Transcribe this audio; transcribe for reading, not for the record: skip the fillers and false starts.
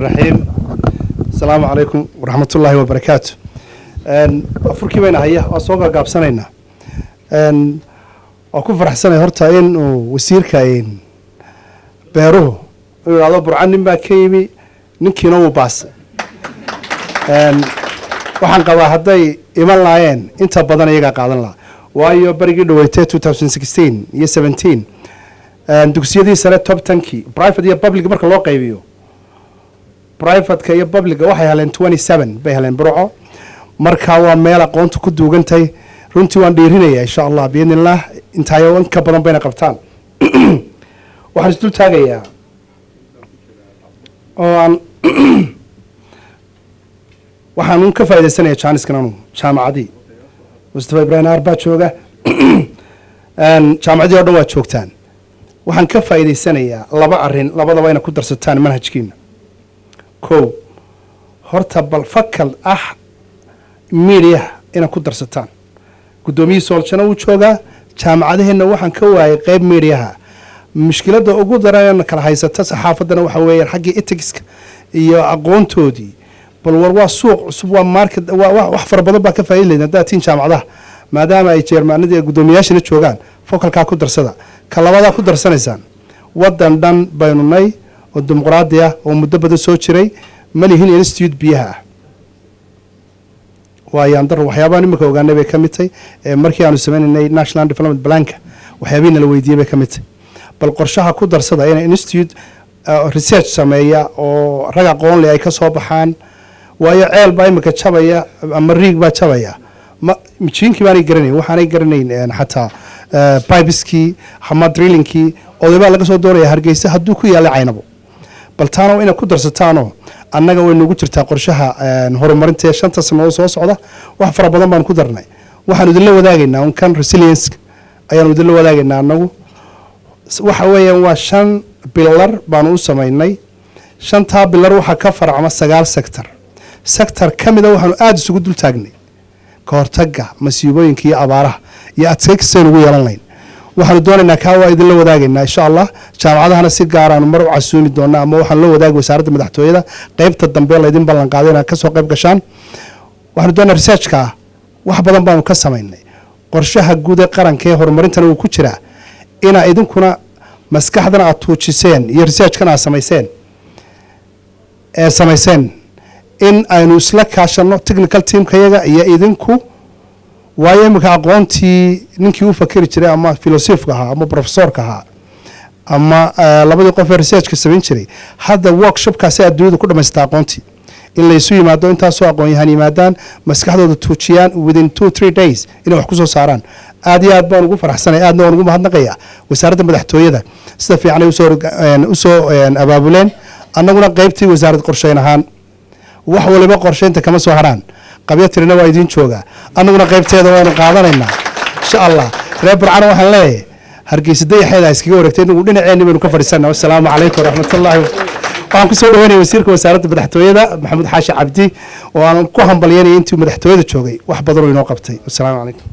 Raxiim. Asalaamu calaykum waraxmatullaahi wabarakaatu. Afurkii bayna haya, waa soo gaagaabsanaynaa. Waa ku faraxsanay horta in uu wasiirka beeruhu uu yidhahdo Burca nin baa ka yimi, ninkiina wuu baasay. Waxaan qabaa hadday iman lahaayeen, inta badan iyagaa qaadan lahaa, waayo berigii dhaweytee 2016 iyo 17 dugsiyadii sare top 10-kii, private iyo public marka loo qaybiyo, privateka iyo publica, waxay heleen 27 bay heleen Burco. Marka waa meel aqoontu ku duugantahay. Runtii waan dhiirinayaa, insha Allah, biidni illah, intaayo in ka badan bayna qabtaan. Waxaan isdul taagayaa oo aan waxaan un ka faaidaysanaya jaaniskan anu jaamacadii Mustafa Ibrahim Aar baa jooga, jaamacadii o dhan waa joogtaan. Waxaan ka faa'iidaysanayaa laba arrin, labadaba ina ku darsataan manhajkiina. Kow, horta bal faculty ah mediaha inaad ku darsataan. Guddoomiyihii SOLJAna wuu joogaa. Jaamacadaheenna waxaan ka waayay qeyb mediaha. Mushkiladda ugu daran kala haysata saxaafaddana waxa weeyaan xaggii ethicska iyo aqoontoodii. Bal war, waa suuq cusub, waa market, waa wax fara badan baa ka faaidi leyd haddaad tiin jaamacadaha, maadaama ay chairmanadii guddoomiyaashana joogaan. Facultykaa ku darsada. Ka labadaa ku darsanaysaan, waddan dhan baynu nay oo dimuqraadi ah oo muddo badan soo jiray, ma lihin institute biyaha ah. Waa yaandar. Waxyaabahan imika ogaanay bay ka mid tahay markii aanu sameynaynay National Development Planka, waxyaabihii nala weydiiyey bay ka mid tahay. Bal qorshaha ku darsada inay institute research sameeya oo rag aqoon leh ay ka soo baxaan, waayo ceel baa imika jabaya ama riig baa jabaya, ma mijiinkii baanay garanayn, waxaanay garanayn xataa pipeskii ama drillingkii. Oday baa laga soo doonaya Hargeysa hadduu ku yaallay Caynabo. Bal taana inaad ku darsataanoo annaga way nagu jirtaa qorshaha horumarinta ee 5ta sannadood soo socda. Wax fara badan baan ku darnay. Waxaanu idinla wadaagaynaa un kan resilience ayaanu idinla wadaagaynaa. Annagu waxa weeyaan waa shan pillar baanu u samaynay. Shantaa pillar waxaa ka farcama sagaal sector. Sector ka mida waxaanu aada isugu dul taagnay ka hortagga masiibooyinka iyo abaaraha iyo adkeysigan ugu yeelan lahayn. Waxaanu doonaynaa, kaa waa idinla wadaagaynaa, insha Allah. Jaamacadahana si gaaraanu mar u casuumi doonaa, ama waxaan la wadaagi wasaaradda madaxtooyada qeybta dambe laydin ballan qaaday inaad kasoo qayb gashaan. Waxaanu doonaa researchka wax badan baanu ka samaynay. Qorshaha guud ee qaranka ee horumarintana wuu ku jiraa. Inaa idinkuna maskaxdana aad tuujiseen iyo researchkan aad samayseen ee samayseen, in aynu isla kaashanno technical teamkayaga iyo idinku, waayo iminka aqoontii ninkii u fakeri jiray ama filosofka ahaa ama professorka ahaa ama labadii qof ee researchka samayn jiray, hadda workshopkaasi adduunyadu ku dhamaystaa aqoontii. In laysu yimaado, intaasoo aqoon-yahan yimaadaan, maskaxdooda tuujiyaan, within 2-3 days inay wax ku soo saaraan. Aad iyo aad baan ugu faraxsanay, aadna waan ugu mahadnaqayaa wasaaradda madaxtooyada sida fiican ay usoo abaabuleen. Annaguna qeybtii wasaarad qorsheyn ahaan, wax waliba qorsheynta kama soo haraan, qabyo tirina waa idiin joogaa. Annaguna qaybteeda waanu qaadanaynaa, insha Allah. Reer Burcana waxaan leeyahay, Hargeysa dayaxeeda iskaga wareegtay, inagu dhinaceenni baynu ka fadhiisana. Wasalaamu calaykum waraxmatullahi. Waxaan kusoo dhaweynaya wasiirka wasaaradda madaxtooyada, Maxamuud Xaashi Cabdi, oo aan ku hambalyanaya intii madaxtooyada joogay wax badan oo inoo qabtay. Wasalaamu calaykum.